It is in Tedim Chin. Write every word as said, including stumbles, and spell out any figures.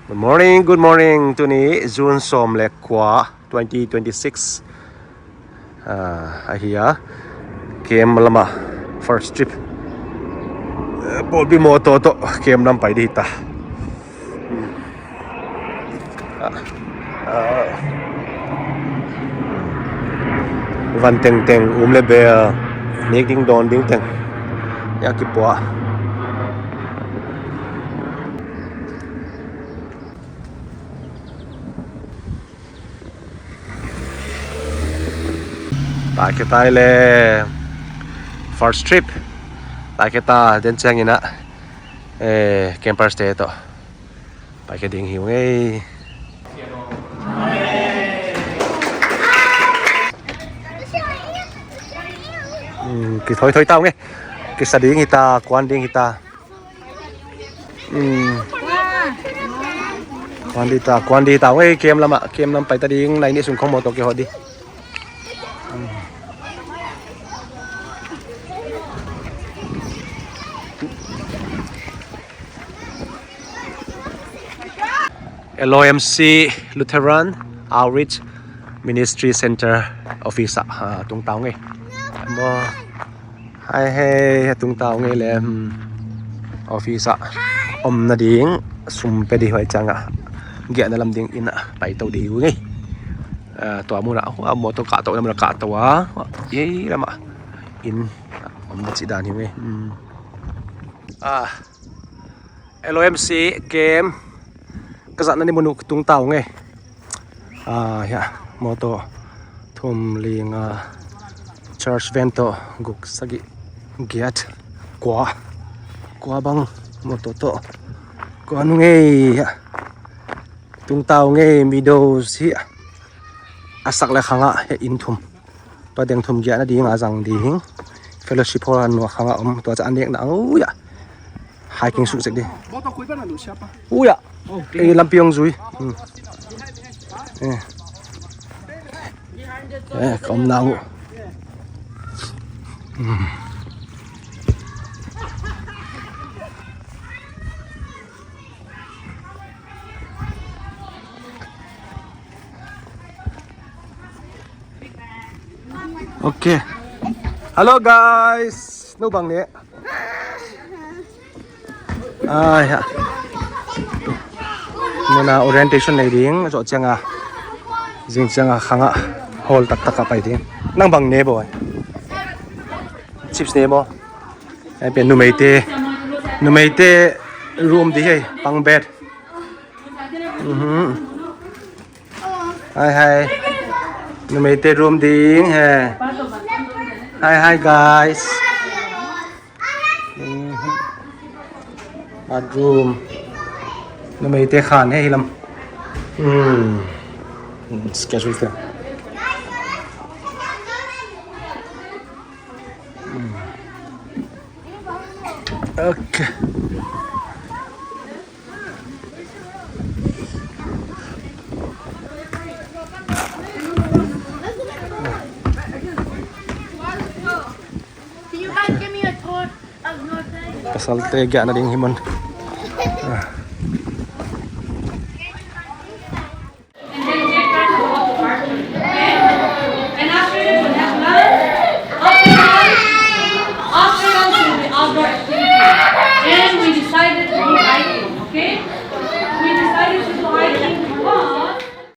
Good morning, good morning. Tuni June sawm le kua, twenty twenty-six, ah, ahi a, camp lama first trip. Eh, pawlpi mawtaw tawh camp lam pai ding hi ta. Ah, ah. Van tengteng, um le bel, nek ding dawn ding teng, ya kipua. Pai khia ta le, first trip pai khia ta, den ciangin ah, eh, campers te tawh pai khia ding hi ung ei. Hmm, kithoithoi ta ung ei. Kisa ding hi ta, kuan ding hi ta. Hmm. Kuan ding ta, kuan ding ta. Ei, camp lamah, camp lam pai ta ding, nai nih sung khong mawtaw kihawh ding. Hmm. L O M C, Lutheran Outreach Ministry Center office ah, ah, tung ta ung ei. Maw. Hai hei, a tung ta ung ei le, hmm, office ah om nading sum pia ding, huai ciangah giahna lam ding inn ah pai to ding hi ung ei. Ah, tua munah, ah, mawtaw kahto na munah kahto a, ei lamah inn om na cih dan hi ung ei. Hmm. Ah, L O M C camp ka zatna ni mun uh ka tung ta ung ei. Ah, hiah mawtaw thum, li, nga, church van tawh guk, sagih, giat, kua, kua bang mawtaw tawh kuan ung ei. Hiah tung ta ung ei, meadows hiah a sak le khangah hiah inn thum. Tua deng thum giahna ding a zang ding. Fellowship hall a nuak khangah om, tua ciang a nekna ang, ui ah. Hiking suh sek ding. Ui ah. Ei, lampi hong zui. Hmm. Eh. Eh, ka omna ang uh. Hmm. Ok. Hello guys. No bang ne. Ai ha. Nuna orientation nei ding, zawh cianga, zing cianga khanga hall taktak a pai ding. Nang bang ne bo? Chips ne bo? Ai pen numeite, numeite room di hei, bunk bed. Mhm. Hai, hai. Numeite room ding he. Hai, hai, guys. Mhm. Bathroom. Numeite khan he hilam. Hmm. Hmm, schedule te. Hmm. Ok. Can you guys give me a tour of your place? Pasalte giahna ding hi mun. Ah.